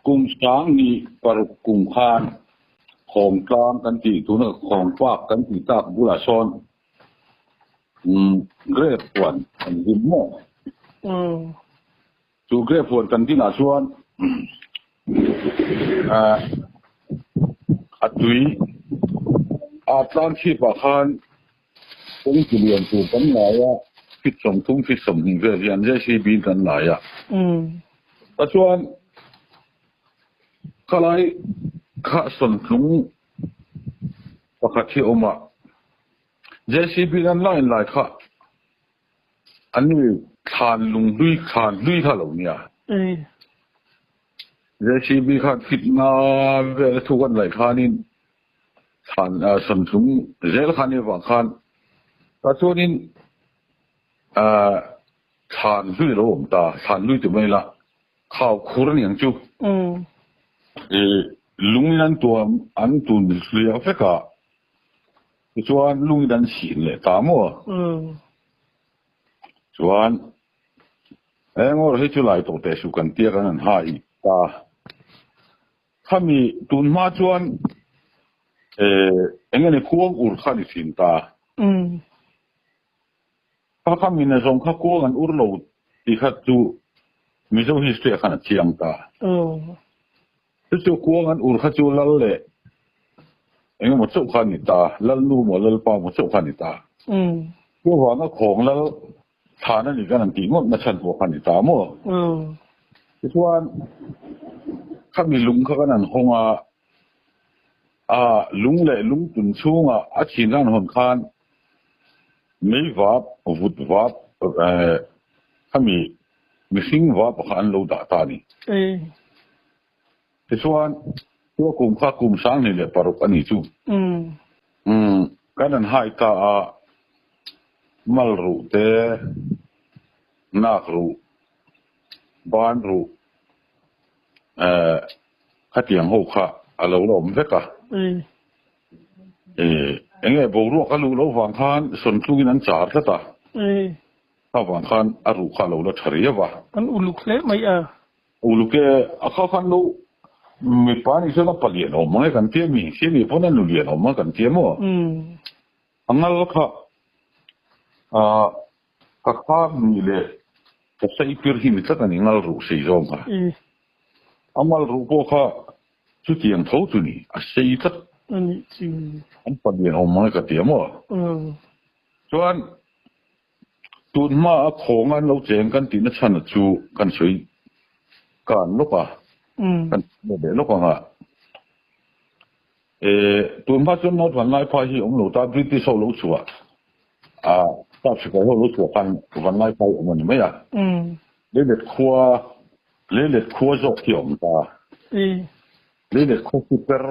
Kum 2006 kum khan Khawngtlang kan tih tuna Khawngpak kan tih tak bulah sawn grape huan kan din maw? Chu grape huan kan dinah chuan a tui a tlang chhipah khan kawng ti lian tur kan ngai a, feet 30 feet 20 vel hian JCB in kan ngai a. Tichuan khalai kha sawntlung pakhat hi a awm a, JCB in an line lai kha An ni thlan lunghlui thlan hlui kha lo nia. JCB khan fit nga vel a thuk an laih khanin thlan sawntlung zel kha ni avang khan tah chuanin thlan hlui a lo awm ta, thlan hlui ti mai la khau khur a ni ang chu. Lungin an tuam an tun hliah vek a. Tichuan lungin an sin leh ta maw? Chuan eng awr hi chu lai tawh teh suh kan tia kan han ha i ta. Khami tun hma chuan eng nge ni khuang ur kha ni thin ta. Kha khami na zawng kha kuang an ur lo tih kha chu Mizo history ah khan a chiang ta. Chu chu kuang an ur kha chu lal leh eng emaw chauh kha a ni ta, lal nu maw lal pa maw chauh kha a ni ta. Chuvanga khawng lal thlan a ni kan han tih ngawt na chhan pawh kha a ni ta maw? Tichuan khami lung kha kan han hawng a, a lung leh lung tun chhungah a chhin kan han hawn khan mei vap, vut vap khami Mihring va pakhat an lo dah ta a ni. Tichuan, chu a kum kha kum 2006 a ni chu. Kan an hai ta a, mal ruh te, nak ruh, ban ruh, khatiang ho kha a lo la awm vek a. Eng nge boruak a luh loh vang khan sawntlungin an char tlat a. Kha vang khan a ruh kha a lo la tha riau a. An uluk hle mai a. Uluk e, a kha khan lo mipa nih chuan a palian awm ang e kan tia mi, khi mi pawn a nulian awm ang kan tia maw? A ngal kha ka kha mi leh ka sei pir hi mi tlat a ni ngal ruh sei zawng kha. A ngal ruh pawh kha chutiang tho chu ni, a sei tlat. An palian awm ang e ka tia maw? Chuan Tun hma a khawng an lo cheng kan tihna chhan a chu kan sawi kan lawk a, kan sawi leh lawk ang a. E, tun hma chuan North Vanlaiphai hi awm lo ta, British ho lo chhuah a, Sap sipai ho lo chhuah khan Vanlaiphai awm a ni mai a. Leilet khua, Leilet khua zawk hi a awm ta. Leilet khua chu per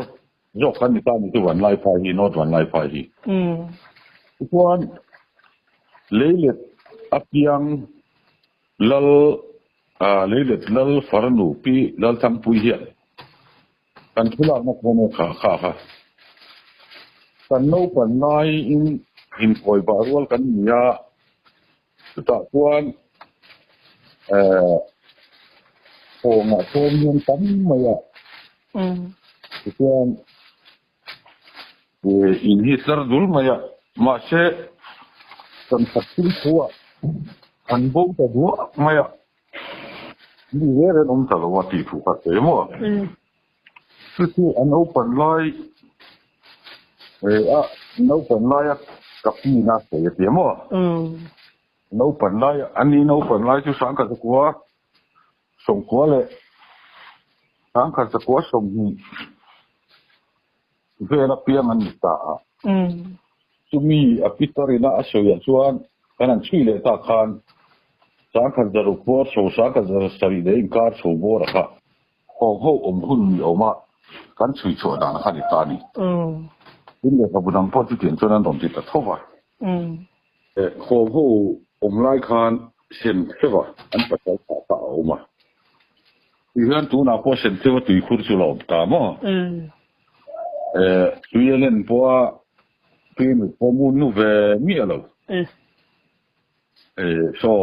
Zawk kan ni ta ni chu Vanlaiphai hi, North Vanlaiphai hi. Tichuan leilet apiang lal leilet lal farnu pi Lalthangpui hian kan thulakna khawn kha kha kha kan naupan laiin inkawi bah rual kan ni a, chutah chuan kawngah chuan hian tam mai a. Tichuan in hi tlar dul mai a, mahse kan khat thil thu ah an bo ta duah mai a, mi reng reng awm ta lo a tih thu kha sawi maw? Chu chu a naupan lai a naupan laia ka pin a sawi a ti a maw? Naupan lai a ni naupan lai chu Sangkhat zakua Sawmkua leh sangkhat zakua 20 vel apiang an ni ta a. Chumi a pitarina a sawiah chuan kan han chhui leh tak khan 1600 bawr chho 1700 leh inkar chho bawr a kha hawng ho awm hun ni awm a kan chhui chhuah dan kha ni ta a ni. Tin lehkhabu dang pawh chutiang chuan an rawn ti ta tho va. Khawm ho awm lai khan Sentheva an pasal thah kha a awm a. Tih hian tunah pawh Sentheva tuikhur chu la awm ta maw? Tui a len pawha tui mit pawh mu nu ve miah lo. Saw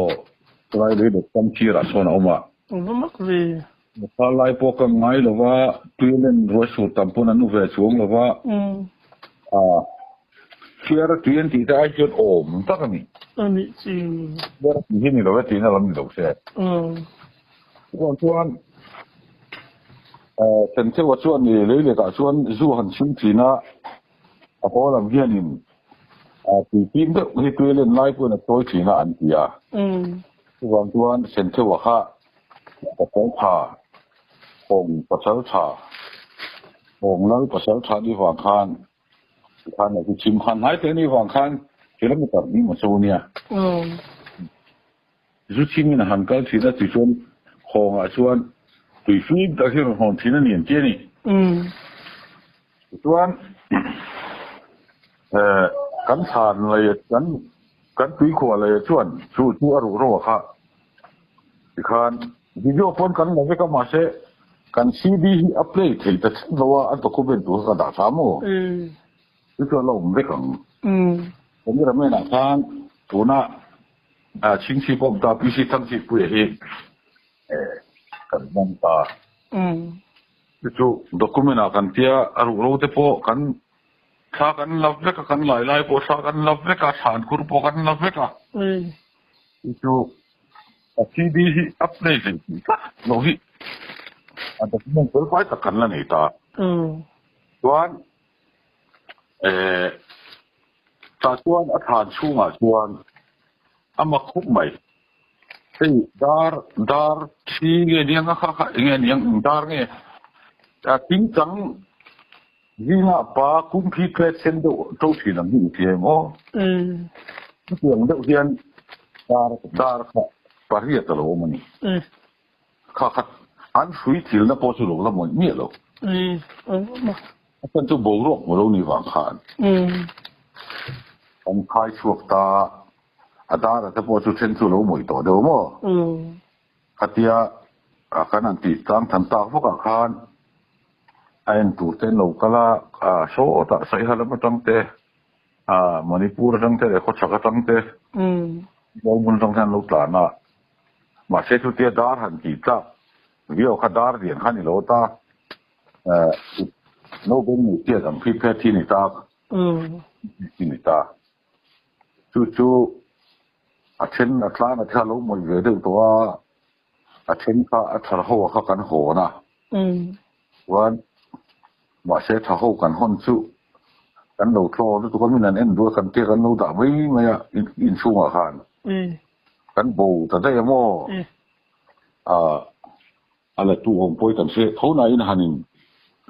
lai lei leh kam sirah sawn a awm a. Awm mak ve. Thal lai pawh ka ngai lo va, tui a len ruai sur tam pawn an u ve chuang lo va. Fiara tui an tih te ai chuan awm tak a ni. A nih chi. Fiara tui hi ni lo e tihna lam ni lo se. Chuvang chuan Thentheuha chuan i lei letah chuan zu han chhim thin a, a haw lam hianin tui fim deuh hi tui a len lai pawhin a chawi thin a an ti a. Chuvang chuan Thentheuha kha Pasal tha, Hawng pasal tha, Hawng lal pasal tha ni vang khan tikhan lo chu chim khan hnai teh ni vang khan kilometer hnih maw cho nia. Zu chim in a han kal thin a tichuan Hawngah chuan tui fim tak hi a rawn hawn thin a ni an ti a ni. Tichuan kan thlan lei kan kan tuikhuah lei chuan chu chu a ruh ro a kha tikhan video pawn kan la vek a mahse kan CD hi a play thei ta thleng lo a a document tur kha ka dah tha maw? Chu chuan la awm vek ang. Cameraman ah khan tuna chhingchhip awm ta PC Thangchhippuia hi kan hmang ta. Chu chu document ah kan tia a ruh ro te pawh kan thla kan la vek a kan lai lai pawh thla kan la vek a thlan khur pawh kan la vek a. Chu chu a CD hi a play hlei tih tlat lo hi a document fel fai tak kan la nei ta. Chuan tah chuan a thlan chhungah chuan a mak khawp mai. Hei dar dar thi nge niang a kha kha eng nge niang eng dar nge a tingtang zingah pa kumthi thlet sen deuh to thin ang hi i hria em aw? Chutiang deuh hian dar dar kha pariat a lo awm a ni. Kha kha an hrui thilna pawh chu lo la mawih miah lo. A chhan chu boruak hmu lo ni vang khan an khai chhuak ta. A dara te pawh chu then chu lo mawih tawh deuh maw? Khatia kan han tih tlang than tak vak ah khan a en tur te an lo kal a, sawtah Saiha lam atang te, Manipur atang te leh khawchhak atang te, Zawlhmun atang te an lo tlan a. Mahse chutia dar han tih tlak viau kha dar lian kha a ni lo ta, naupang nei chiat ang phit phet hi a ni tak, hi a ni ta. Chu chu a then a tlan a kha lo mawih ve deuh tawh a, a then kha a thar ho a kha kan hawn a. Chuan mahse tha ho kan hawn chu kan lo tlaw lutuk a, min an en duh a kan tia kan lo dah mai mai a inchhungah khan. Kan bo ta daih a maw? A la tu awm pawi kan hriat tho nain han in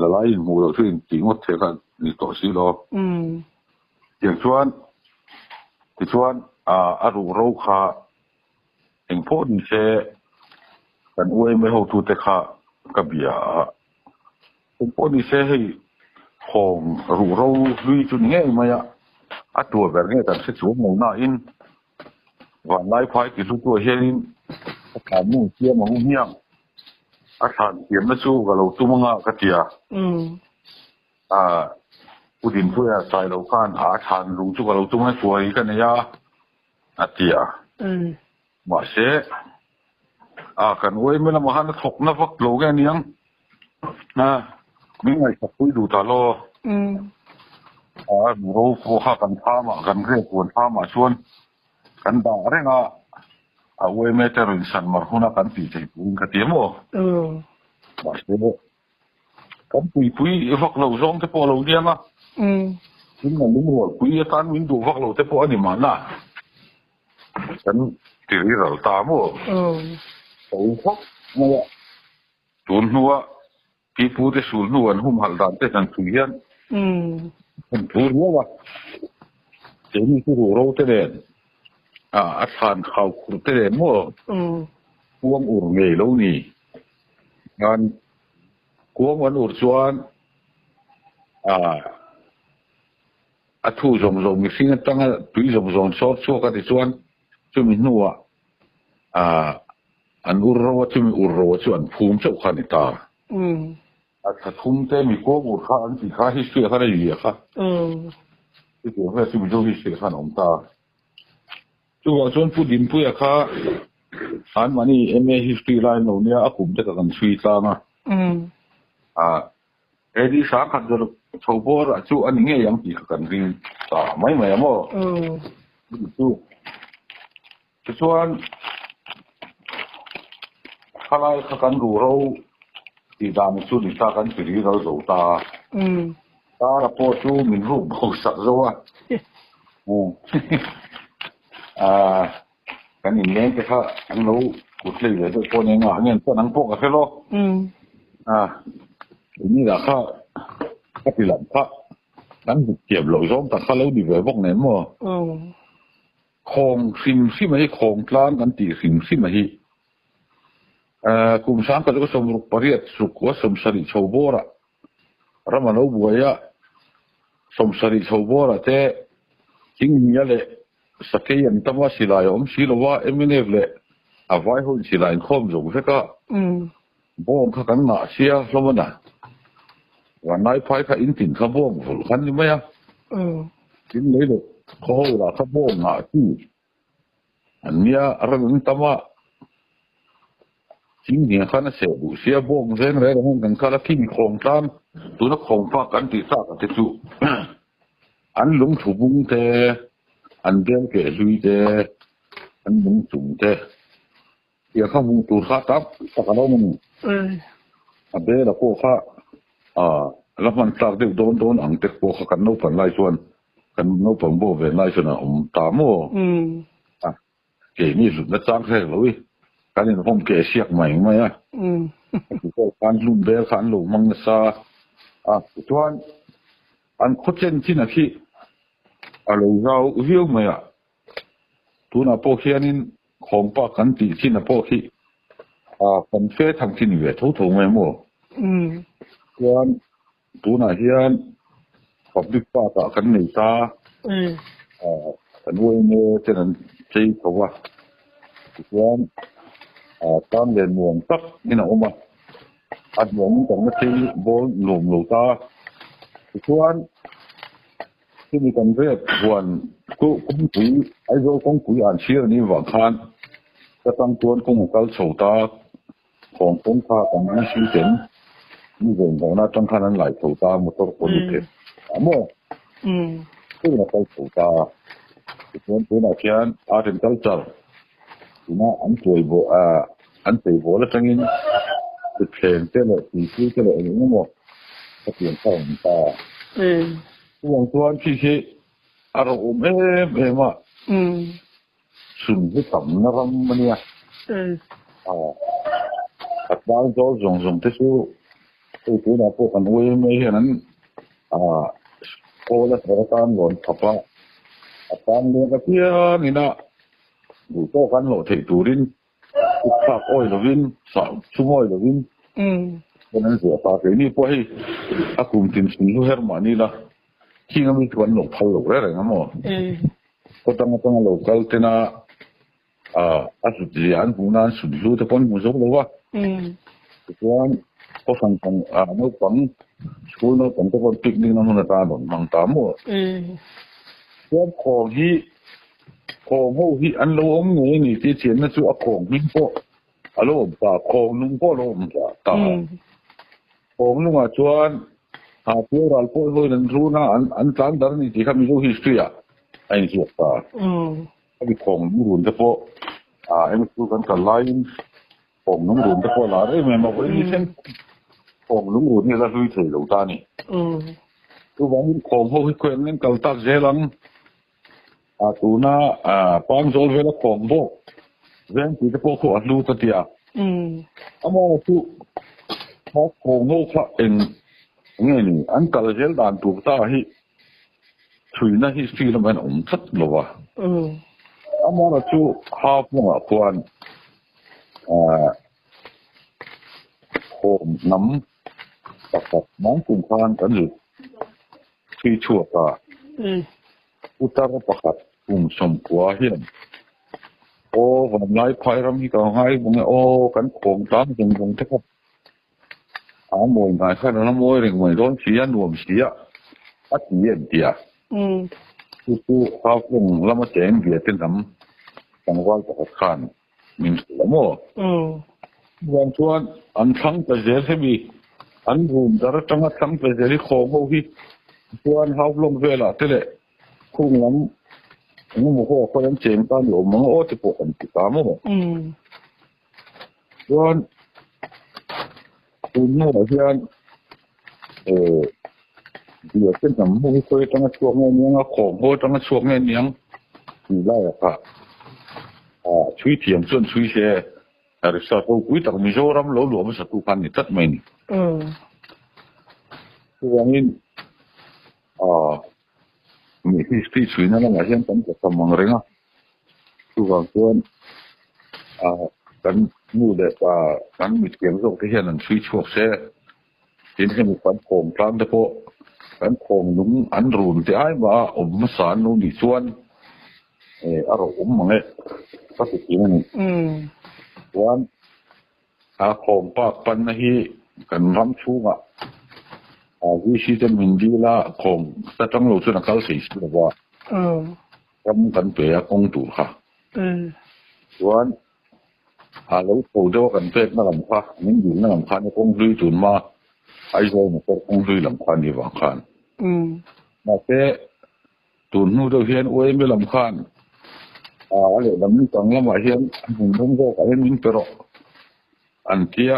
la lai in hmuh loh chu in tih ngawt thei kha ni tawh si lo. Tiang chuan tichuan a ruh ro kha eng pawh ni se kan UMA hotute kha ka bia a, eng pawh ni se hei hawng ruh ro hlui chu ni ngei mai a, a tua ber nge kan hre chuang lo nain Vanlai phai ti hlutuah hianin a thlan nung siam ang hmiang. A thlan siamna chu ka lo tum anga ka ti a. Pu Dinpuia Sailo khan a thlan lung chu ka lo tum a, kuai ka nei a, a ti a. Mahse, a kan uaime lamah khan a thawkna vak lo nge aniang. Min ngaihsak pui duh ta law. A ro pawh kha kan thlamah kan riak huan thlamah chuan kan dah reng a, a uaime te rawn san mar huna kan tih theih turin ka ti maw? Mahse, kan puipui vak lo zawng te pawh a lo liam a, tin a lungrualpui atan min duh vak lo te pawh a ni mahna. Kan ti riral ta maw? Ka u khawp mai a. Tun hnua pipute sul hnu an humhalh dan te han thui hian an thu riau a. Keini chu ruhro te nen a thlan khau khur te nen maw kuang ur ngei lo ni. Khan kuang an ur chuan a thu zawng zawng mihring atanga tui zawng zawng sawr chhuak a ti chuan chumi hnuah An ur ro a chumi ur ro a chu an phum chauh kha a ni ta. A thla thum te mi kuang ur kha an tih kha history ah khan a inliah kha. Chutiang vel chu Mizo history ah khan a awm ta. Chuvang chuan Pu Dinpuia kha An mahni MA History lai an lo nia, a kum te ka kan chhui tlang a. A AD 1000 zaruk chho bawr ah chu a ni ngei ang tih kha kan ring ta mai mai a maw? Chu tichuan thalai kha kan ruh ro tih dan chu ni ta kan ti ri ro zo ta a. Tara pawh chu min ruk bo sak zo a. Kan inleng te kha an lo kut hlei ve deuh pawh nia ngah nge an chuan ang pawh ka hre lo. A ini lah kha ka ti lam kha kan hmu thiam loh zawng tak kha lo ni ve bawk nen maw. Khawng hrim hrim a hi khawng tlang kan tih hrim hrim a hi kum sangkhat chu ka 68 suk a 70 chho bawr ah ram a lo buai a 70 chho bawr ah te Chinghnia leh Sakei an tam a, silai a awm si lo a, mnf leh a vai ho in silai an khawm zawk vek a, bawng kha kan ngah sia hlawm a na. Vanlai phai kha in tin kha bawng vulh kha ni mai a, tin lei leh khaw ho lah kha bawng ngah chi an nia, ram an tam a, Chinghnia khan a seh duh sia, bawng veng reng reng kan kal a, khi mi khawng tlang tuna khawng fak kan tih tak te chu an lungthu bung te, an bel keh hlui te, an lung chung te tiang kha hmuh tur kha tam tak a lo awm a ni. A bel a pawh kha la hman tlak deuh dawn dawn ang te pawh kha kan naupang lai chuan kan naupang bawh ve lai chuan a awm ta maw? Keini hlutna chang hrek lo i kan inhawm keh siak mai mai a. Heti pawh khan hlum bel kha an lo hmang nasa a. Tichuan an khaw chen chin a khi a lo zau viau mai a. Tunah pawh khianin khawngpa kan tih chin a pawh khi a kan fe tham khi ni ve tho tho mai maw? Chuan Tunah hian public park ah kan nei ta, kan yma ten an chei tho a, tichuan tan len nuam tak in a awm a, a hnuam in kan la chei bawl nuam lo ta, tichuan chumi kan rep huan chu kawngpui Aizawl kawngpui an chhir anih vang khan ka tang chuan kawng a kal chho ta. Thawng kawngka kan ring si ten mi zawn zawhna atang khan an lai chho ta motor pawh lut thei a maw? Tun a kal chho ta tichuan tunah khian art and culture tuna an tuai bawh an chei bawl atangin thutthleng te leh tuipui te leh eng eng emaw ka pian thar an ta. Chuvang chuan khi khi a rawh awm em em a. Chhun hi tamna ram a nia. A tlang zawl zawng zawng te chu hei tunah pawh kan yma hian an kawl a thawk atan rawn thap a, a tlang leng apiangin a duh tawk an hlawh theih turin kut thlak awi lovin sah chhung awi lovin chuan an zuah ta. Keini pawh hei a kum tin chhun hlu her mahni la khing ami chu an lo phal lo reng reng a maw? Khaw dang atanga lo kal tena a hlut zia an hmuh nan sut hlu te pawh an hmu zo lo va. Tichuan khaw hran hran naupang school naupang te pawh picnic na hmun atan rawn hmang ta maw. Chuan khawng hi khawng ho hi an lo awm ngei a ni tih chianna chu a khawng hming pawh a lo awm ta, khawng nung pawh a lo awm ta. Khawng nungah chuan ha piau ral pawh hawiin an run a, an tlan dar a ni tih kha Mizo history ah a inziak ta. Hemi khawng nung run te pawh hemi chu kan kal laiin khawng nung run te pawh a lar em em a, vawiin ni thleng khawng nung run hi a la hlui thei lo ta a ni. Chuvangin khawng ho hi khawi an leng kal tak zel ang. Tuna Pangzawl vela khawng bawk veng tih te pawh khu a hlu ka ti a. Amaw chu kha khawng ho kha eng nge ni an kal zel dan tur ta hi chhuina history lamah hian a awm tlat lo a. Amaw chu half mawngah khuan khawm hnam pakhat mang kum khan kan zut Thli chhuak a, putar pakhat kum 90 hian, Aw vanlai phai ram hi ka ngai vung e, aw kan khawm tlang vung vung te kha a mawi ngai khan a la mawi reng mai dawn si a, nuam si a, a ti em ti a. Chu chu Haflong lama cheng bia te hnam tlangval pakhat khan. Min hrilh a maw? Chuvang chuan an thlang ta zel hemi an room dar atanga thlang ta zel hi khawng ho hi chuan Hauflong velah te leh khung lam engemaw ho ah khawn an cheng ta ni awm ang aw te pawh kan ti ta maw? Chuan tun hnuah hian biak te hnam ho hi khawi atanga chhuak nge niang a, khawm ho atanga chhuak nge niang tih laiah kha chhui thiam chuan chhui se research ropui tak Mizoram lo luah hmasa tu kha an ni tlat mai a ni. Chuvangin mi history chhuina lamah hian kan tla tam ang reng a, chuvang chuan kan nu leh pa kan mithiam zawk te hian an chhui chhuak se, tin hemi kan khawm tlang te pawh kan khawm lung an run te ai mah a awm hmasa an lo nih chuan a rawh awm mang e ka ti thin a ni. Chuan A khawm pak panna hi kan ram chhungah VC te min dil a, khawm ta tang lo chuan a kal thei si lo va, ram kan pe a kawng tur kha. Chuan a lo tho deuh a kan pekna lam kha, min dilna lam khan a kawng hlui tun hma Aizawl motor kawng hlui lam kha a nih vang khan. Mahse Tun hnu deuh hian UAMA lam khan a lehlam tang lamah hian a hmun dawng zawkah hian min pe rawh an tia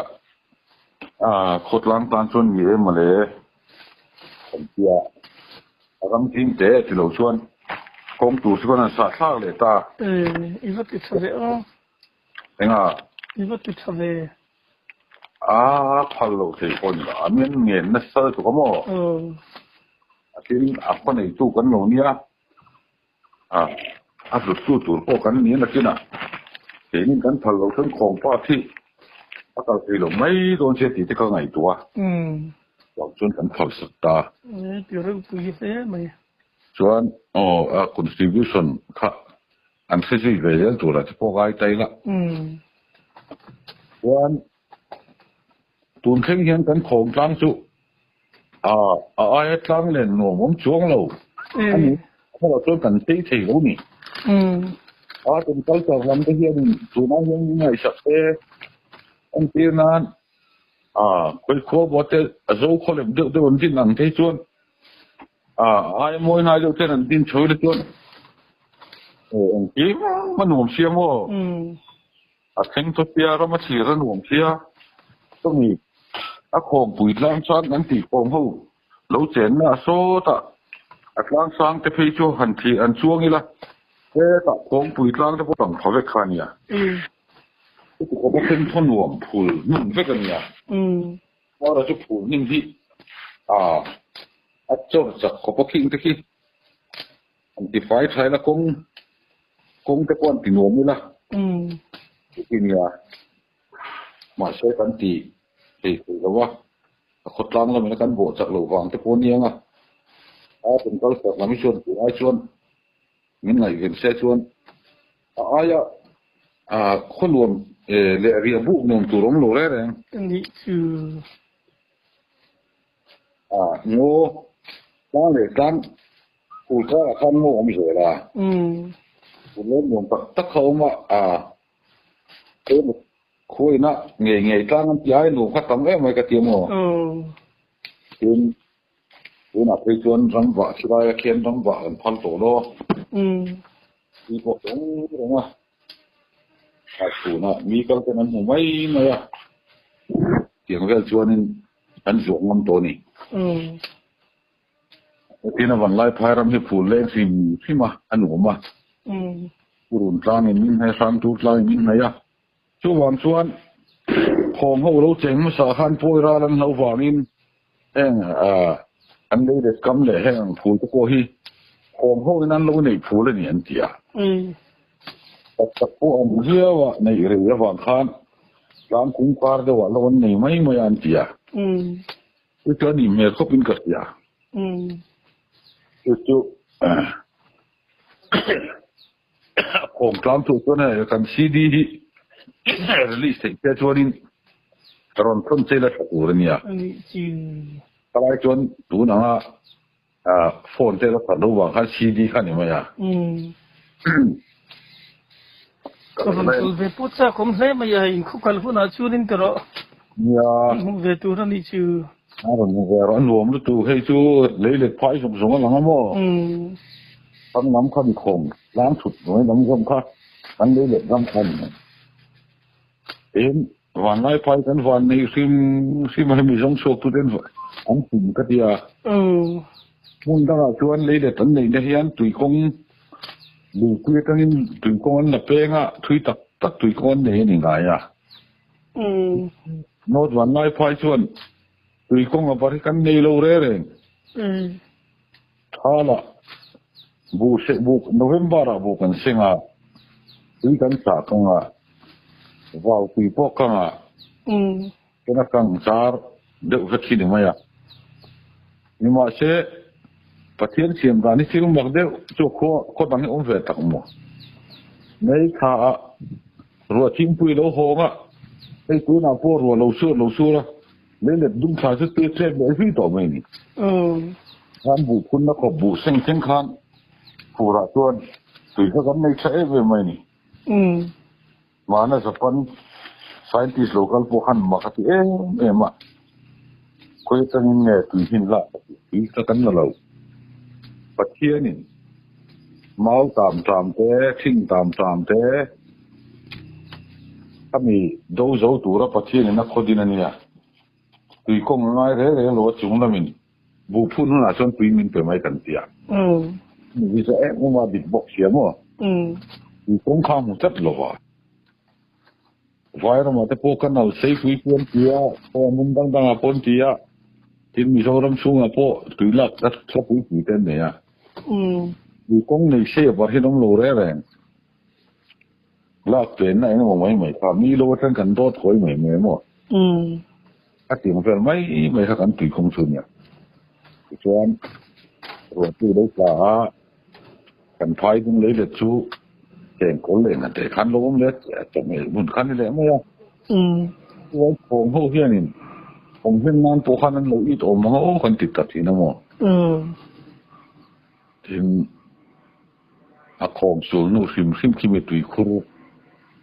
a khawtlang tan chuan ni em mawle an tia a ram zim te ti lo chuan kawng tur chu kan han sah thlak leh ta. I va ti tha ve aw. Enga? I va ti tha ve. A phal lo thei pawh ni lo. A men ngen nasa lutuk a maw? A tin a khaw neitu kan lo nia. A a hluttu tur pawh kan ni a nakinah keinin kan phal lo chuan khawngpa khi a kal thei lo mai dawn che tih te ka ngaihtuah a. Chuang chuan kan phal sak ta. Ti ropui hle mai. Chuan aw a contribution kha An hre zui ve zel tur a ti pawh ngai ta ila. Chuan tun thleng hian kan khawm tlang chu a a aia tlang len nuam awm chuang lo a ni. Amaherawh chuan kan chei thei lo ni. A tun culture lam te hianin tunah hian min ngaihsak te entir nan a khawi khua buah te a zo khaw lem deuh deuh an din ang te hi chuan A ai mawi hnai deuh ten an din chho ila chuan engkim a nuam sia maw? A thleng tawh sia, ram a thlir a nuam sia. Chumi a khawmpui tlang chuan kan tih khawm ho lo chenna a sawt a, a tlang sang te phei chu han thlir an chuang ila hetah khawmpui tlang te pawh lang pha vek kha a nia. Chuti khawp a thleng thaw nuam phul hmun vek a nia. Mara chu phul hnim hi a a chawr chak khawp a khing te khi an ti fai tha ila kawng kawng te pawh an ti nuam ila chuti nia mahse kan ti thei thei lo a a khawtlang lamin a kan bawh chak loh vang te pawh a niang a a kan kal chak lam hi chuan tunai chuan min ngaihven se chuan A aia khaw nuam leh riah buk nuam tur awm lo reng reng. Nih chu. A ngaw tlang leh tlang phul karah khan ngaw awm zel a. Phul leh nuam tak tak kha awm a, a khuaina ngei ngei tlang an ti ai nuam kha tam em mai ka ti a maw. Tin Tunah phei chuan ram vah khi laia khian ram vah kan phal tawh lo. Tui pawh tawng reng a. A chhunah mi kal ten an hmu mai mai a. Tiang vel chuanin an zuah ngam tawh a ni. Tin a van lai phai ram hi phul leng hrim hrim a, a nuam a. Purun tlangin min hnaih a, Hrangtur tlangin min hnaih a. Chuvang chuan khawng ho lo cheng hmasa khan pawi ral an hlo vangin heng an lei let kam leh heng ang phul te pawh hi khawng ho in an lo neih phul a ni an ti a. Tak tak pawh an viau a, neih rei avang khan tlang kung kar deuh ah lo an nei mai mai a an ti a. Chu chu a nih hmel khawp in ka hria. Chu chu Khawm tlang tur chuan hei kan CD hi release theih se chuanin rawn thawn che ila tha tur a nia. Helai chuan tun anga phone te la that lo vang khan CD kha ni mai a. Ka rawn kal ve pawh chak awm hle mai a, in khaw kal hunah chuan in ti rawh. Nia. Hmuh ve tur a nih chu. A rawn hmu ve rawh, a nuam lutuk hei chu lei let phai zawng zawng a lang a maw? Kan lam kha mi khawm tlang thut hnuai lam zawng kha kan lei let ram kha a ni mai. Tin, vanlai phai kan van nei hrim hrim a hemi zawng chhuak tuten an hum ka ti a. Hmun dangah chuan lei let an neihna hian tuikawng lungpui atangin tuikawng an la peng a, thui tak tak tuikawng an nei a ni ngai a. North Vanlai phai chuan tuikawng a var hi kan nei lo re reng. Thala buh se buh November ah buh kan seng a, tui kan chah kang a, vau tui pawh kang a, kena kang char deuh vek hi ni mai a. Nimahse, Pathian siam dan hi thil mak deuh chu khua khaw dang hi awm ve tak maw? May thla ah ruah thingpui lo hawng a, hei tunah pawh ruah lo sur lo sur a, Lei let dum thla chu tui tlek leh zui tawh mai ni. Khan buh phunna khawp buh seng thleng khan furah chuan tui kha kan nei tha em em mai ni. Mahna Japan scientist lo kal pawh khan mak a ti em em a, khawi atangin nge tui hin lak a tih tui kha kan la lo. Pathianin mau tam tam te, thing tam tam te, Khami do zo tura Pathianin a khaw din a nia. Tui kawng a ngai reng reng lo a chung lamin buh phun hunah chuan tui min pe mai kan ti a. Mi hi chu em em a dik bawk sia maw? Tui kawng kha hmu tlat lo va. Vairamah te pawh ka nal seipui pawh an ti a, khaw hmun dang dangah pawh an ti a, tin Mizoram chhungah pawh tui lak thlapui pui te an nei a. Tui kawng nei sei a var hian awm lo reng reng. Lak penna eng emaw mai mai kha mi lo atang kan dawt hawi mai mai emaw a tiang vel mai mai kha kan tui kawng chu nia. Tichuan ruahtu lo tla a, kan phai dung lei let chu cheng kawl leh nghan te khan lo awm leh a chawhmeh hmun kha ni leh mai a. Chuan khawng ho hianin awm hlen nan pawh khan an lo it awm ang aw kan ti ta thin a maw. Tin. A khawm sul nu hrim hrim khi mi tuikhur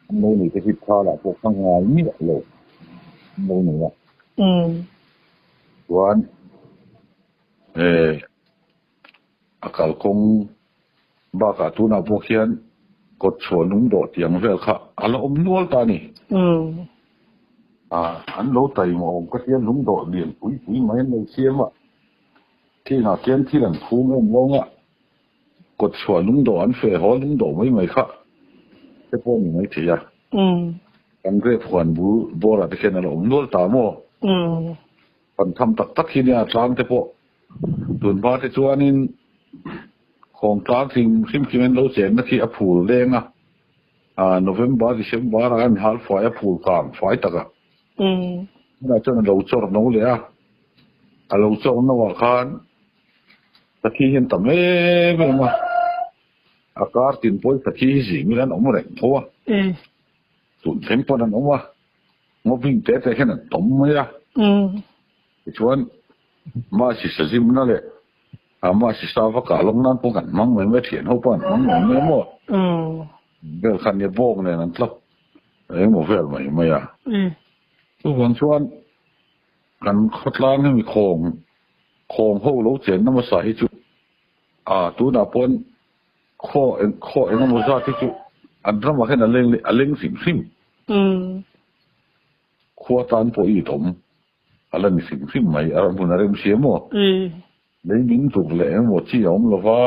an lo nei te hi thalah pawh ka ngai miah lo an lo nei a. Chuan eh a kalkawng bakah tunah pawh khian kawt chhuah lung dawh tiang vel kha a la awm nual ta a ni. An lo taimawh awm ka tia lung dawh lian pui pui mai an lo siam a, khingah khian thil an phum em lawng a. Kawt chhuah lung dawh an feh haw lung dawh mai mai kha te pawh ni mai thei a. Kan rep huan bul bawrah te khian a la awm nual ta maw? Kan tham tak tak hi nia tlang te pawh tun hma te chuanin khawng tlang hrim hrim khi an lo chenna khi a phul leng a, November, December ah an hal fai a phul kang fai tak a. Tunah chuan a lo chawr no leh a, a lo chawr no ah khan Sakhi hian tam em em a, a kar tin pawhin sakhi hi zing in an awm reng tho a, tun thleng pawn an awm a, ngawbing te te hian an tawm mai a, tichuan mahsi sazimna leh mahsi sava kah lawng nan pawh kan hmang mai mai a, thian ho pawh an hmang mai mai a maw, vel kha nia bawk nen an tlap engemaw vel mai mai a, chuvang chuan kan khawtlang hi mi khawng Khawng ho lo chenna hmasa hi chu a tunah pawn khaw eng khaw eng emaw zat hi chu an ramah hian a leng a leng hrim hrim. Khua tan pawh i awm a la ni hrim hrim mai a hmun a rem sia maw? Lei min tuk leh eng emaw chi a awm lo va,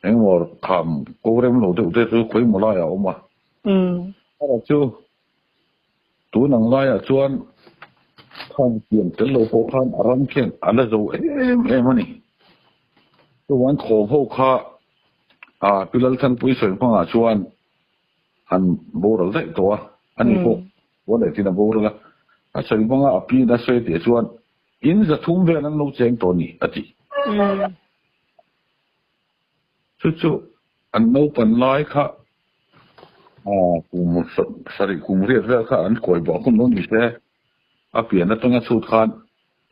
eng emaw kham ko rem lo deuh te chu khawi emaw laiah a awm a. Erawh chu Tun ang laiah chuan khang pian tel lo pawh khan a ram khian a la zo em em a ni. Chuan khawm ho kha ah Pi Lalthanpui sawi hmangah chuan han boral daih tawh a, ani pawh puan leh tin a boral a. A sawi hmanga a pi in a sawi tih chuan in 300 vel an lo cheng tawh a ni a ti. Chu chu an naupan lai kha kum sarih kum riat vel kha an kawi bawk hun lo ni se, a pian atanga chhut khan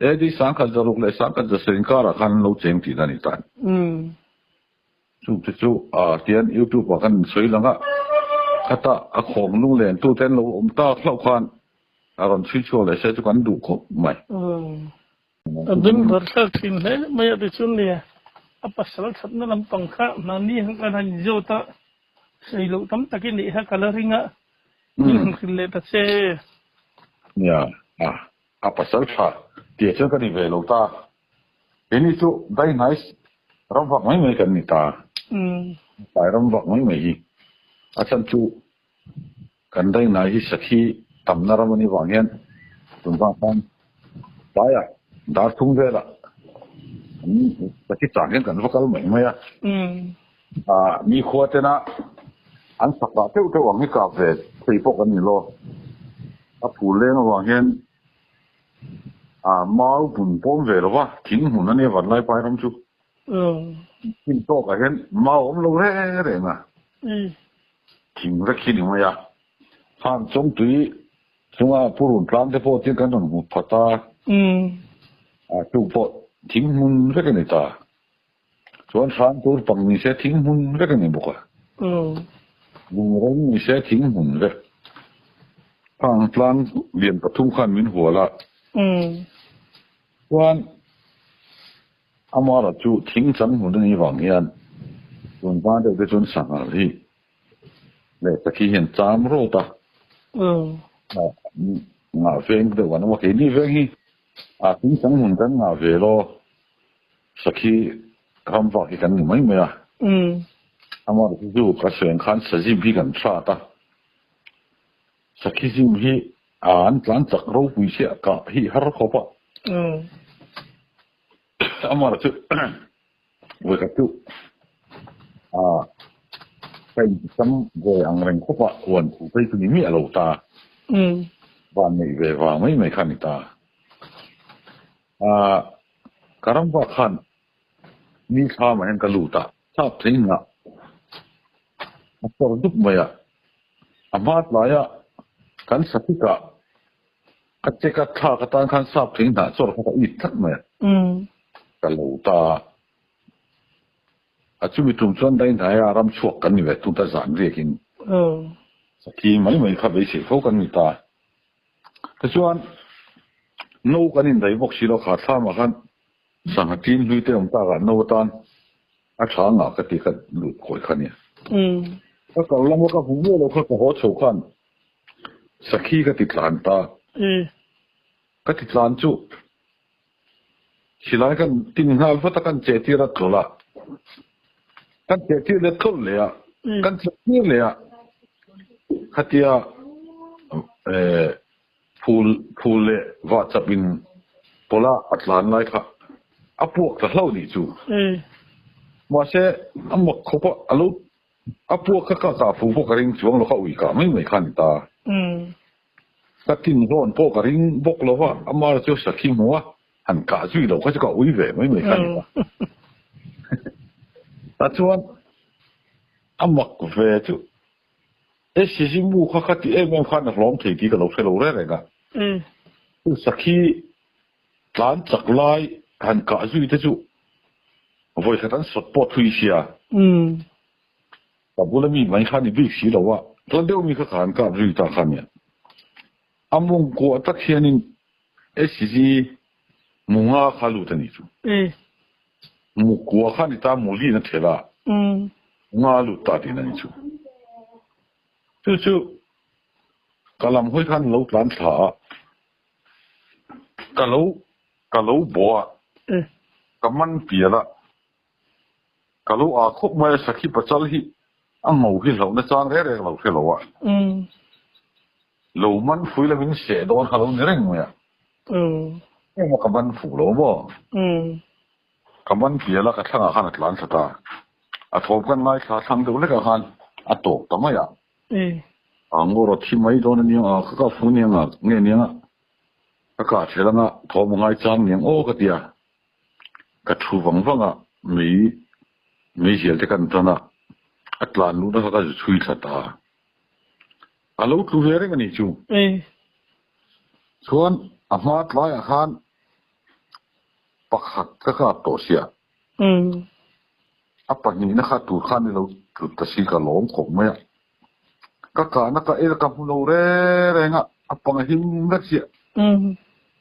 AD 1600 leh 1700 inkarah khan an lo cheng tihna a ni ta. Chungte chu tian YouTube ah khan an sawi lang a. Khata a khawng lunglen tu te an lo awm tak hlauh khan a rawn chhui chhuak leh se chu kan duh khawp mai. A bengvar thlak thin hle mai a ti chuan nia a pasal thatna lampang kha mahni han kan han inzawt a, sawi loh tam tak i neih kha ka la ring a, min han hrilh leh ta che. Nia, a pasal tha tih chuan ka ni ve lo ta. Keini chu dai hnai ram vak mai mai kan ni ta. Tlai ram vak mai mai hi a chhan chu kan dai hnai hi sakhi tamna ram a nih vang hian tun vang khan tlaiah dar thum velah sakhi chang hian kan va kal mai mai a. Mi khua tena an sakah teuh teuh ang hi kap ve thei pawh kan ni lo. A phul leng avang hian Mau hmun pawm ve lo va, thing hmun a nia Vanlai pai ram chu. Hnim tawkah hian mau a awm lo reng reng a, thing vek hi ni mai a. Khan Chawngtui chunga Purun tlang te pawh tin kan rawn hmu phat a, chu pawh thing hmun vek a ni ta. Chuan hran tur pang ni se thing hmun vek a ni bawk a. Lungreng ni se thing hmun vek. Khang tlang lian pathum khan min hual a. Chuan amara chu thing chang hmun a nih vang hian tun hma deuh te chuan sanghal hi leh sakhi hian cham rawt a. Ngah veng deuh an awm a, keini veng hi a thing chang hmun kan ngah ve law. Sakhi ram vak hi kan ni mai mai a. Amah chu ka sawi ang khan sazim hi kan hrat a. Sakhi zim hi an tlan chak ropui chiah kah hi har khawp a. Amah chu vawikhat chu ka intisam ve ang reng khawp a, huan thu phei chu ni miah lo ta. Van neih ve vang mai mai kha a ni ta. Ka ram vak khan ni thla mah hian ka lut a, chhak thei nghah a chawr dup mai a, a hma tlaia kan satikah ka check a thlak atan khan sap thei hnah chawr kha ka it tlat mai a, ka lo ta a, a chumi tum chuan daihnaia ram chhuak kan ni ve thung ta zan riakin sakhi mai mai kha beisei fo kan ni ta. Tichuan, no kan indaih bawk si lo kha thlamah khan sangha tin hlui te awm takah no atan a tha ngah ka ti kha lut kawi kha nia. Ka kal lama ka hmu miah lo kha ka haw chho khan sakhi ka ti tlan ta. Ka ti tlan chu silai kan tin nghal vat a kan che tir a tlawlh a, kan che tir leh tlawlh leh a, kan che tir leh a khatia phul phul leh vah chap in pawlh a a tlan lai kha a puak ta hlauh nih chu. Mahse a mak khawp a a lo a puak kha ka kah fuh pawh ka ring chuang lo kha ui kah mai mai kha a ni ta. Ka tin zawn pawh ka ring bawk lo va, amah chu sakhi hmu a, han kah zui lo kha chu ka ui ve mai mai kha a ni ta. Tah chuan a mak ve chu SCG mu kha kha ti em em khan a hlawm thei tih ka lo hre lo reng reng a. Chu sakhi tlan chak lai han kah zui te chu vawikhat an sawt pawh thui sia. Ka bula mi mai kha ni bik si lo a, hla deuh mi kha kha an kap zui ta kha nia. A mawngkuah tak hianin SCG mu nga kha lut a nih chu. Mu kua kha ni ta mu lin a thel a, nga lut ta tihna ni chu. Chu chu ka lam hawi khan lo tlan thla a, ka lo ka lo bawh a, ka man pial a. Ka lo aa khawp mai a, Sakhi Pachal hi a ngo hi hlauhna chang reng reng lo hre lo a. Lo man fui lo in seh dawn kha lo ni reng mai a. Emaw ka man fuh lo maw? Ka man pial a, ka thlangah khan a tlan thla ta. A thawm kan ngaithla thlang deuh hlekah khan a tawk ta mai a. A ngaw rawt hi mai dawn a nia, ka kap fu nia nge nia, ka kah ṭhel anga thawm a ngai chang niang aw ka ti a. Ka thu vang vang a, mei meizial te kan tan a, a tlan luhna kha ka zu chhui thla ta. A lo tlu ve reng a nih chu. Chuan a hma tlaiah khan pakhat ka kap tawh sia. A pahnihna kha tur khan i lo tlu ta si ka lawm khawp mai a. Ka kahna ka el ka hmu lo reng reng a, a pang a him vek chiah.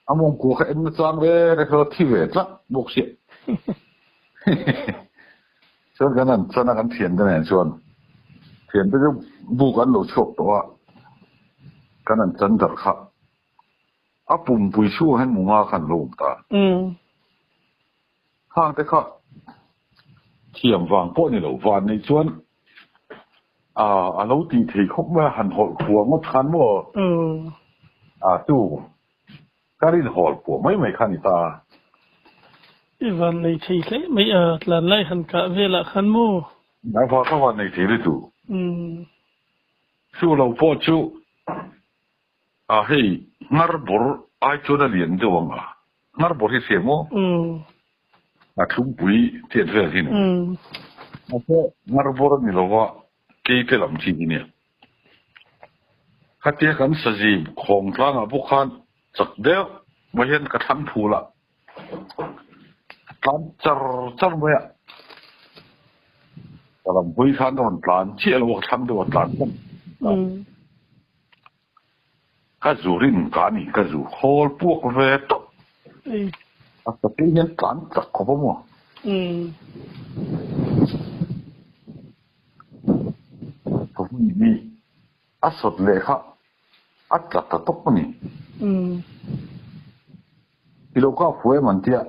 A mawngkua kha en na chang reng reng kha thi ve tlat bawk chiah. Chuan kan han chan a kan thiante nen chuan thiante chu buk an lo chhuak tawh a, kan han chan darh kha a pumpui chhungah hian munga kha an lo awm ta. Khang te kha thiam vang pawh ni lo, van nei chuan a lo tih thei khawp mai a, han hawlh phuah ngawt khan maw? A chu ka rin hawl phuah mai mai kha ni ta. I van nei thei hle mai a, tlan lai han kah velah khan maw? Nangva ka van nei thei lutuk. Chu lo pawh chu A hei ngar bawr ai chuan a lian deuh ang a, ngar bawr hi hria maw? A thlungpui tiat vel hi ni. Mahse ngar bawr a ni lo va, keite lam chi hi nia. Khatia kan sazim khawng tlangah bawk khan chak deuh mai hian ka thlang phul a, a tlan char char mai a. Ka lam hawi khan ka rawn tlan chiah lo a, ka thlang deuh a tlan tlat. Ka zu rin ka ni, ka zu khawl puak ve tawp. A sakei hian tlan chak khawp a maw? Ka vui mi a sawt leh kha a tla ta tawp a ni. I lo kap fu em an tia,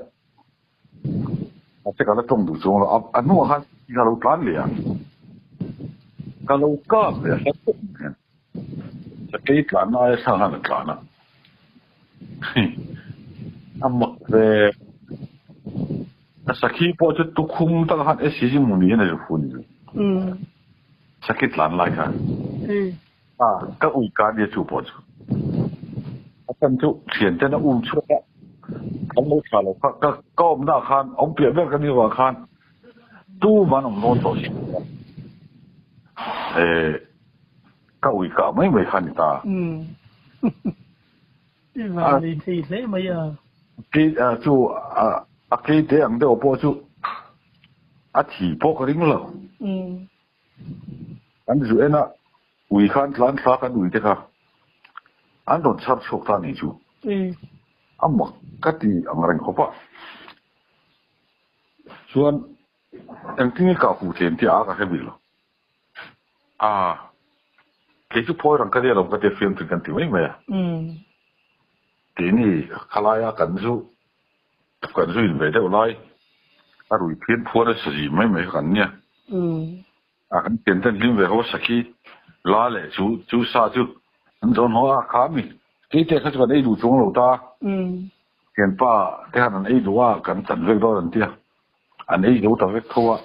mahse ka la tawng duh chuang lo. A hnuah khan ka lo tlan leh a, ka lo kap leh a hla tawp mai hian. Sakei tlanna aia thlang khan a tlan a, a mak ve. A sakhi pawh chu tukhum takah khan SCG hmu niin a zu fu ni chu. Sakhi tlan lai khan. A, ka ui ka nia chu pawh chu. A chhan chu thian ten a um chhuak a, kan lo thlah lo kha ka ka awmna ah khan awm piah ber ka nih avang khan tumah an awm dawn tawh si lo a. Eh, ka ui kah mai mai kha a ni ta. I van nei thei hle mai a. Kei chu a keite ang deuh pawh chu a thi pawh ka ring lo. An zu en a, ui khan tlan thla kan ui te kha an rawn chhar chhuak ta ni chu. A mak ka ti ang reng khawp a. Chuan engtin nge kah huh tlem tih a ka hre bik lo. A, kei chu phawi rang ka nia lo ka tia fiam thin kan ti mai mai a. Keini khalaia kan zu kan zu in ve deuh lai a rui phian phuan a sazi mai mai kha kan nia. A kan pian ten hlim ve ho sakhi la leh chu chu sa chu an zawn haw a kha mi. Keite kha chu kan ei duh chuang lo ta. Thianpa te khan an ei duh a kan chan vek dawn an tia. An ei zo ta vek tho a,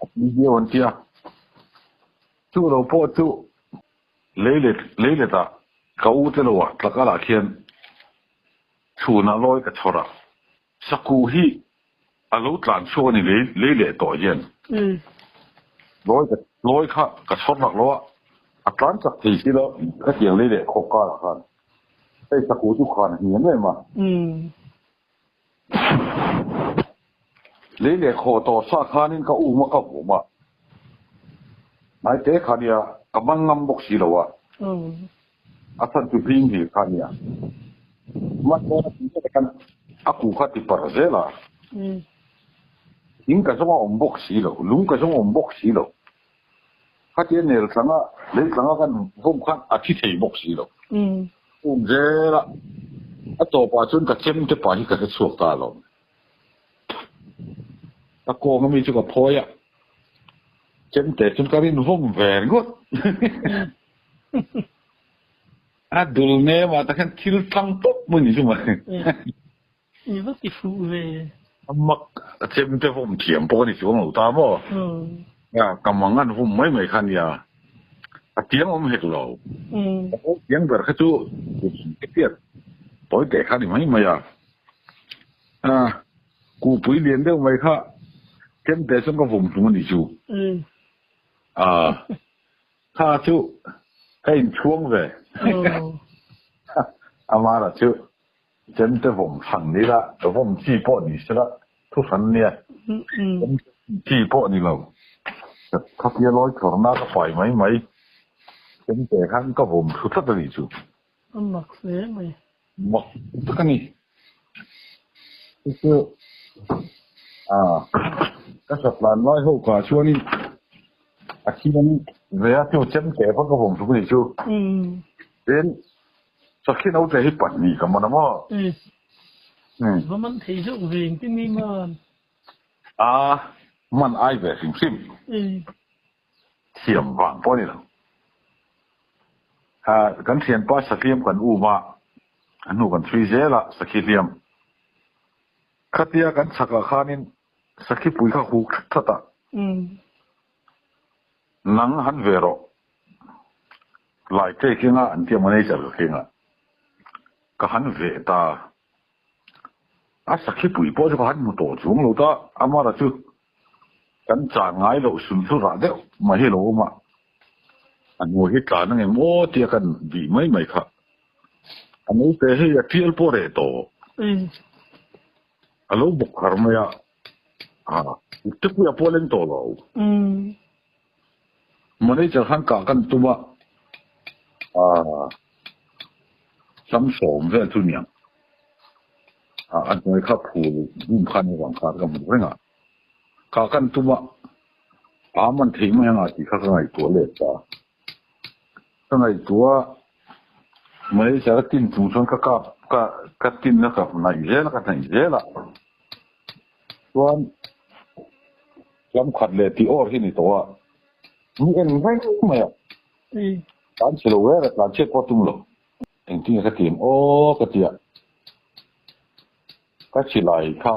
a tui viau an tia. Chu lo pawh chu leilet leiletah ka u te loah tlakalah khian chhunah lawi ka chhawr a, sakuh hi a lo tlan chhuak a ni lei lei leh tawh hian. Lawi ka lawi kha ka chhawr lak lo a, a tlan chak thei si lo ka tiang lei leh khawk karah khan hei sakuh chu khan a hniam em a. Lei leh khaw tawh sa khanin ka um a ka vum a, hnaite kha nia ka man ngam bawk si lo a, a chhan chu hling hlir kha nia. Man dawn a tih vek khan a ku kha ti par zel a, thing ka zawng a awm bawk si lo, lung ka zawng a awm bawk si lo, khatia nel tlanga lei tlanga kan vawm khan a thi thei bawk si lo. Um zel a, a tawpah chuan ka chem te pah hi ka hre chhuak ta alawm. Ka kawng ami chu ka phawi a, chem te chuan ka rin vawm ve ringawt. A dul nem ah tak hian thil tlang tawp mai ni chu mai. I va ti fuh ve. A mak a chem te vawm thiam pawh a ni chuang lo ta maw? A ka mang an vawm mai mai kha nia. A tiang awm hek lo. Ka ho tiang ber kha chu ka tiat tawi teh kha ni mai mai a. A kupui lian deuh mai kha chem te chuan ka vawm hlum a nih chu. A kha chu ka inchhuang ve. Amara chu. Chemte vawm hran ni la, vawm chi pawh ni se la, thu hran nia. Chemte chi pawh ni lo. Khatia lawi thlawrna ka pai mai mai. Chemte khan ka vawm thlu tlat a nih chu. A mak hle mai. Mak tak a ni. Chu chu ah ka satlan lai ho kha chuanin a thiam ve a chu chemte pawh ka vawm thlu a nih chu. Tin, sakhi naute hi pahnih ka man a maw? Va man thei zawk ve engtin nge man? A man ai ve hrim hrim. Thiam vang pawh a ni lo. Kan thianpa Sahliam kan um a, a hnu kan chhui zel a, Sakhi hliam. Khatia kan chhakah khanin Sakhi pui kha huk that that a. Nang han ve rawh. Lai te kenga an tia manager ka kenga. Ka han ve ta. A sakhi pui pawh chu ka han hmu tawh chuang lo ta, Amara chu kan chan ngai loh sun chu rah deuh mai hi a lo awm a, a hnuai hi tlan ang em aw tia kan bih mai mai kha. A naute hei a tial pawh reh tawh. A lo bawk har mai a, Tepui a pawh leng tawh lo. Manager khan kah kan tum a, hlam sawm vel chu niang. A hnuai kha phul bum khan avang khan ka hmu reng a, kah kan tum a, a man thei mai anga tih kha ka ngaihtuah let ta. Ka ngaihtuah a, manager a tin chung chuan ka kap ka ka tin a ka hnaih zel a ka hnaih zel a, chuan Lam khat leh tih awr hi ni tawh a, mi en reng mai a, tlan chhe lo reng a, tlan chhiat pawh a tum lo. Engtin nge ka ti ang aw ka ti a, ka silai kha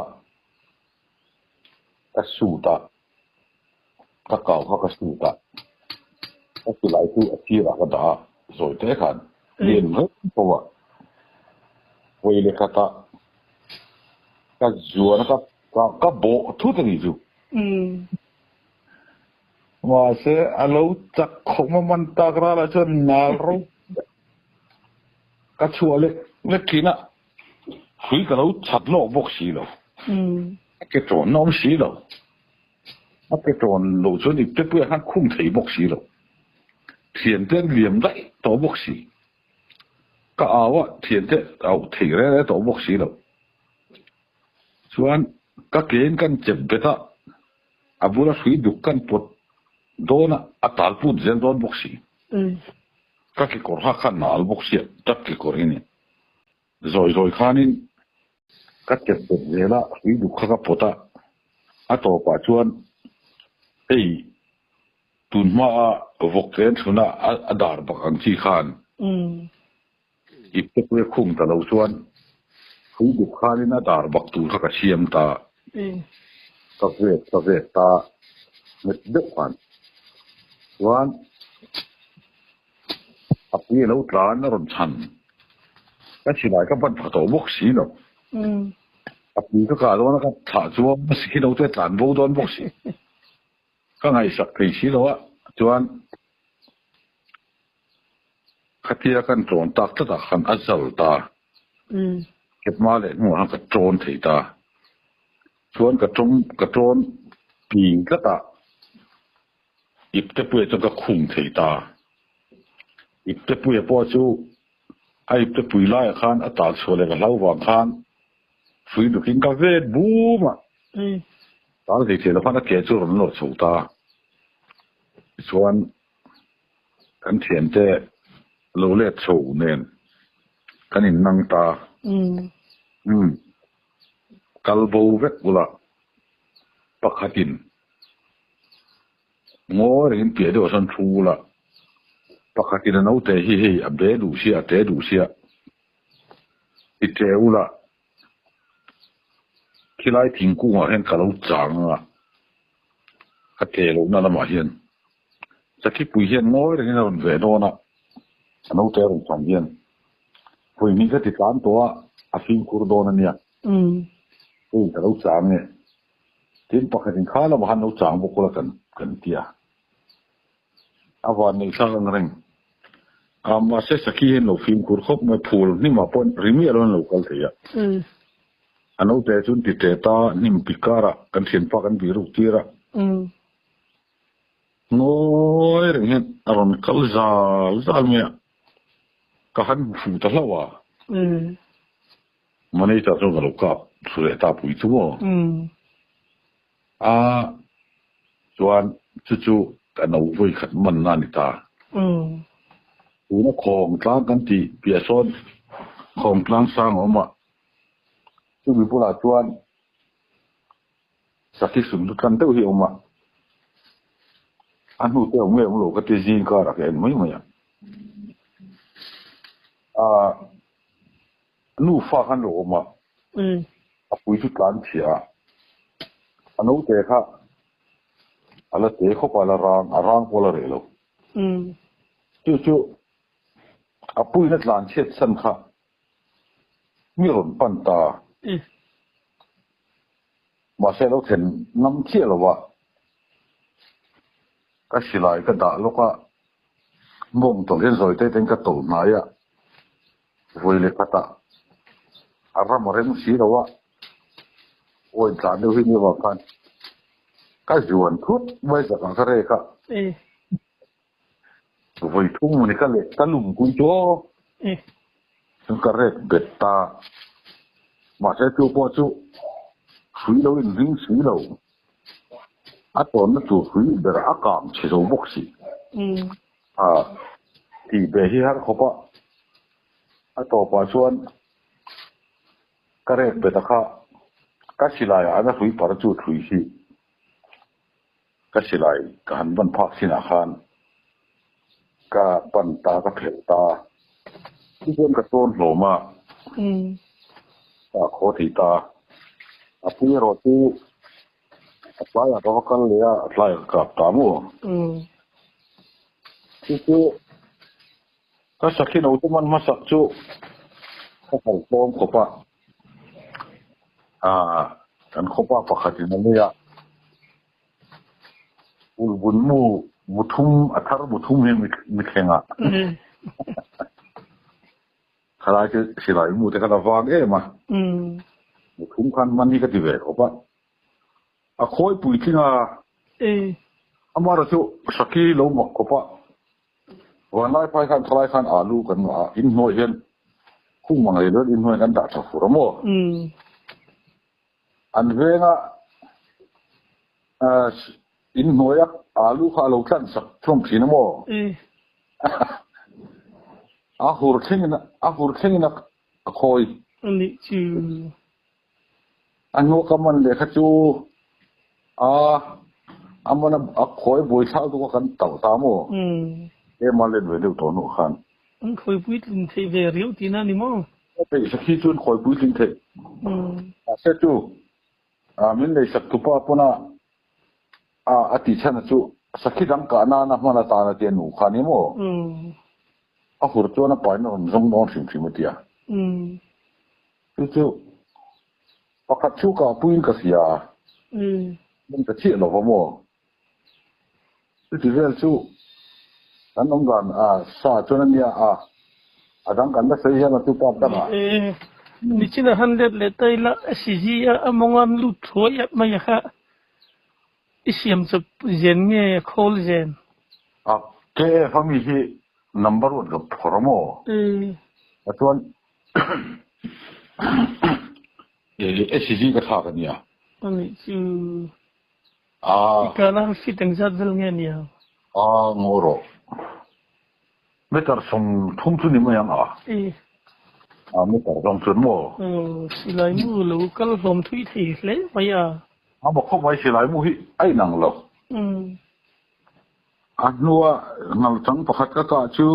ka sut a, ka kau kha ka sut a, ka silai chu a sirah ka dah a, zawi te khan mi en reng tawh a, vawi leh khatah ka zuan a ka Ka ka bawh thut a nih chu. Mahse a lo chak khawm a man tak ralah chuan nal ro ka chhuah lek lek thin a, hrui ka lo chhat lawk bawk si lo. A ke tawn na awm si lo. A ke tawn loh chuan ipte puiah khan khum thei bawk si lo. Thiante an liam daih tawh bawk si. Ka au a, thiante auh thei reng reng tawh bawk si lo. Chuan ka kein kan chep bet a, a bula hrui duk kan pawt dawn a, a tal put zel dawn bawk si. Ka kekawr kha kha nal bawk sia, tak kekawr hi ni. Zawi zawi khanin ka chep bet zel a, hrui duk kha ka pawt a, a tawpah chuan hei tun hmaa vawk tlem thluna a dar bak ang chi khan Ipte pui a khum ta lo chuan hrui duk khanin a dar bak tur kha ka siam ta. Ka vet ka vet ta nghet deuh khan. Chuan a pui a lo tlan a rawn chhan. Ka silai ka ban pha tawh bawk si lo. A pui ka kah dawn a ka thlah chuan sikhi lo te tlan bo dawn bawk si. Ka ngaihsak thei si lo a chuan Khatia kan ṭawn tak tlatah khan a zal ta. Kepma leh hnuah khan ka ṭawn thei ta. Chuan ka ṭawng ka ṭawn ping tlatah iptepuia chuan ka khum thei ta. Iptepuia pawh chu a iptepui laiah khan a tal chhuah leh ka hlau vang khan hrui dukin ka vet bum a. Tal thei thei lo khan a ke chu a rawn lawr chho ta. Tichuan. Kan thiante lo let chho nen kan innang ta. Umm. Kal bo vek ula pakhatin ngawi rengin piah deuhah sawn thu ula pakhatin a naute hi hei a be duh sia a te duh sia i te ula khilai thingkungah hian ka lo chang anga a te lohna lamah hian Sakhipui hian ngawi rengin a rawn veh dawn a, a naute a rawn chhan hian vawi hnih ka ti tlan tawh a, a fimkhur dawn a nia. Hei ka lo chang e. Tin, pakhatin kha lamah khan lo chang bawk ula kan kan ti a. A van neih thlak ang reng. A, mahse Sakhi hian lo fimkhur khawp mai, phul hnimah pawh ri miah loin a lo kal thei a. A naute chu an ti tet a, hnim pi karah kan thianpa kan bih ruk tir a. Ngawi reng hian a rawn kal zal zal mai a, ka han hmu fuh ta hlauh a. Manager chuan ka lo kap thlu leh ta pui chu maw? A chuan chu chu ka no vawi khat manna a ni ta. Tuna khawng tlang kan tih piah sawn khawng tlang sang a awm a, chumi bulah chuan Sakhi sum chu tlan deuh hi a awm a, a hnu te awm nge awm lo ka ti zing karah ka en mai mai a. Aaa nufa khan lo awm a, a pui chu tlan chhia a, a naute kha a la te khawp a, a la rang, a rang pawh a la reh lo. Chu chu a puiin a tlan chhiat chhan kha Mi rawn pan ta. Mahse lo thlen ngam chiah lo a, ka silai ka dah lawk a, mawng tawlh hian zawi te ten ka tawlh hnai a, vawi leh khatah a ram a rem si lo a, awi tlan deuh hi ni avang khan ka zuan thut mai zakah ka rek a. Vawi thum mawni ka leh ka lum pui chu aw. Chuan ka rek bet ta. Mahse chu pawh chu hrui lo in ring si lo. A tawnna tur hrui ber a kang chhe zo bawk si. A tih ve hi har khawp a. A tawpah chuan ka rek bet a kha ka silai ah an a hrui par chu hrui hi. Ka silai ka han ban phak chinah khan ka pan ta, ka phelh ta. Tichuan ka tawn hlawm a, ka khaw thei ta. A pui erawh chu a tlaiah ka va kal leh a, a tlaiah ka kap ta maw? Chu chu ka sakhi note man hmasak chu ka kal tlawm khawp a. Aaa kan khawpa pakhatin a lei a, ulbun mu mu thum a thar mu thum hi mi thleng a. Khalai chu silai mu te kha la vang em a, mu thum khan man hi ka ti ve khawp a. A khawi puitling a, amaherawhchu chu Saki lo mak khawp a. Vanlai phai khan thalai khan alu kan ngah a, inhnuai hian khum ang leh dawn inhnuai kan dah tha fur a maw? An venga inhnuaia alu kha a lo tlan sak hlawm thin a maw? A hur thlengin a hur thlengin a khawi. A nih chu. A hnuah ka man leh kha chu a a man a khawi buai thlak deuh a kan talh ta maw? Ema let ve deuh tawh hnuah khan. An khawi puitling theih ve riau tihna a ni maw? Theih sakhi chu an khawi puitling theih. Mahse chu min leisak tupa pawn a a tih chhan chu sakhi dang kah nana hman atan a tia nu kha a ni maw? A hur chuan a pain a rawn zawng dawn hrim hrim a tia. Chu chu pakhat chu ka puiin ka hria a, min ka chiah lo va maw? Chuti vel chu kan awm dan a sa chuan a nia a, a dang kan la sawi hian a chu part dangah. Nichin a han let leh ta ila SCG a a mawnga an lut thuai at mai a kha i siam chawp zen nge khawl zen? A KF a mi hi number one ka phawrh a maw? A chuan SCG ka thlak a nia. A nih chu. I kal a fit engzat vel nge nia? A ngaw rawh. Meter 30 chu ni mai ang a. A meter zawng chuan maw? Silai mu lo kal hlawm thui thei hle mai a. A maw khawp mai silai mu hi a inang lo. A hnua ngalchang pakhat ka kah chu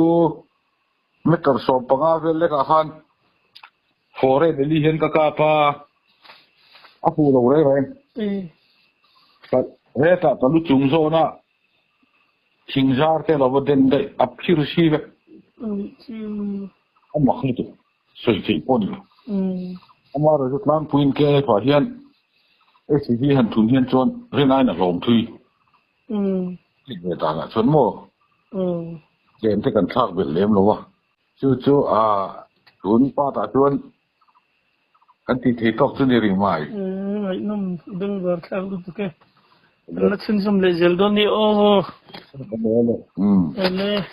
Meter 15 vel lekah khan foreign eli hian ka kap a, a hmu lo reng reng. Hetah ka lu chung zawna thing zar te lo va den daih a phir si vek. A mak lutuk, sawi theih pawh a ni lo. Amaherawhchu tlangpuiin KF ah hian SCG han thun hian chuan rin aiin a hlawm thui. Tih ve danah chuan maw tlem te kan thlak belh lem lo a, chu chu a tun part ah chuan kan tih thei tawk chu ni rih mai. Ngaihnawm bengvar thlak lutuk e. Kan la chhunzawm leh zel dawn ni aw. Um. Ele.